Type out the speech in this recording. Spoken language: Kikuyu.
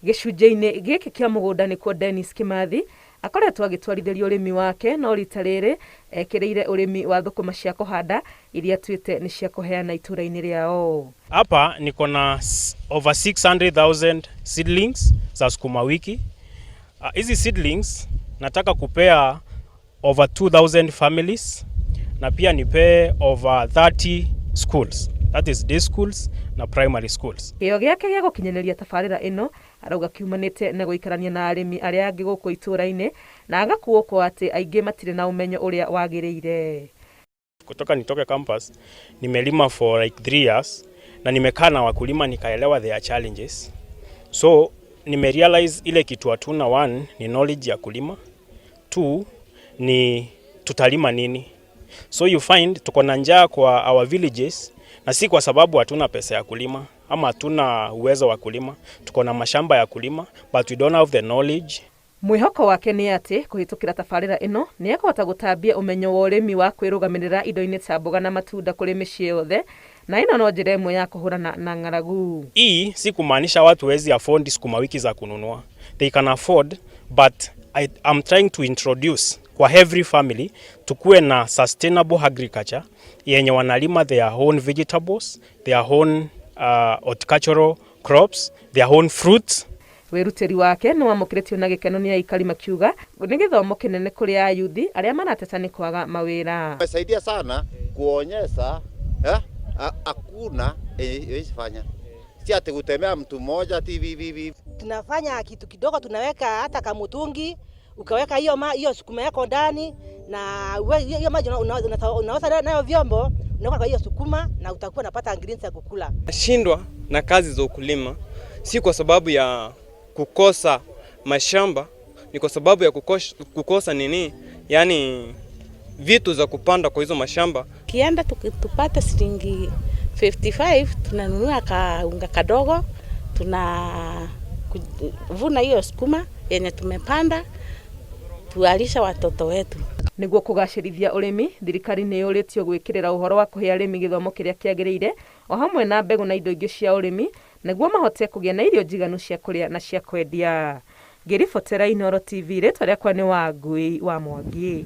Gĩcunjĩ-inĩ gĩkĩ kĩa mũgũnda nĩkuo Dennis Kĩmathi akoretwo agĩtwarithĩria ũrĩmi wake, no rita rĩrĩ ekĩrĩire ũrĩmi wa thũkũma cia kũhanda iria atuĩte nĩ cia kũheana itũra-inĩ rĩao. Hapa niko na over 600,000 seedlings za sukuma wiki. Hizi seedlings nataka kupea over 2000 families na pia nipee over 30 schools, that is day schools na primary schools. Kĩyo gĩake gĩa gũkinyanĩria tabarĩra ĩno arauga kiumanĩte na gũikarania na arĩmi arĩa angĩ gũkũ itũra-inĩ, na agakuũkwo atĩ aingĩ matirĩ na ũmenyo ũrĩa wagĩrĩire. Kutoka nitoke campus, nimelima for like 3 years na nimekaa na wakulima, nikaelewa their challenges. So nimerealize ile kitu hatuna, one ni knowledge ya kulima, two ni tutalima nini. So you find tuko na njaa kwa our villages, na si kwa sababu hatuna pesa ya kulima ama hatuna uwezo wa kulima. Tuko na mashamba ya kulima, but we don't have the knowledge. Mwĩhoko wake nĩ atĩ kũhĩtũkĩra tabarĩra ĩno nĩ ekũhota gũtambia ũmenyo wa ũrĩmi wa kwĩrũgamĩrĩra indo-inĩ ta mboga na matunda kũrĩ mĩciĩ yothe, na ĩno no njĩra ĩmwe ya kũhũrana na ng'aragu. Hii si kumaanisha watu wezi afford sukuma wiki za kununua. They can afford, but I'm trying to introduce kwa every family tukuwe na sustainable agriculture yenye wanalima their own vegetables, their own horticultural crops, their own fruits. Wĩrutĩri wake nĩ wamũkĩrĩtio na gĩkeno nĩ aikari, makiuga nĩ gĩthomo kĩnene kũrĩ ayuthi arĩa marateta nĩ kwaga mawĩra. Imesaidia sana kuonyesha, eh, hakuna haiwezi fanya, si ati kutemea mtu mmoja ati hivi hivi hivi. Tunafanya kitu kidogo, tunaweka hata kamutungi, ukaweka hiyo sukuma yako ndani na hiyo maji unaosha nayo vyombo, unaweka kwa hiyo sukuma na utakuwa unapata greens ya kukula. Shindwa na kazi za ukulima si kwa sababu ya kukosa mashamba, ni kwa sababu ya kukosa nini, yani vitu za kupanda kwa hizo mashamba. Kienda tupate shilingi 55, tunanunua kaunga kadogo, tunavuna hiyo sukuma yenye tumepanda, tualisha watoto wetu. Nĩguo kũgacĩrithia ũrĩmi, thirikari nĩ yũrĩtio gwĩkĩrĩra ũhoro wa kũhe arĩmi gĩthomo kĩrĩa kĩagĩrĩire o hamwe na mbegũ na indo ingĩ cia ũrĩmi nĩguo mahote kũgĩa na irio njiganu cia kũrĩa na cia kwendia. Ngĩribotera Inooro TV, rĩtwa rĩakwa nĩ Wangui wa Mwangi.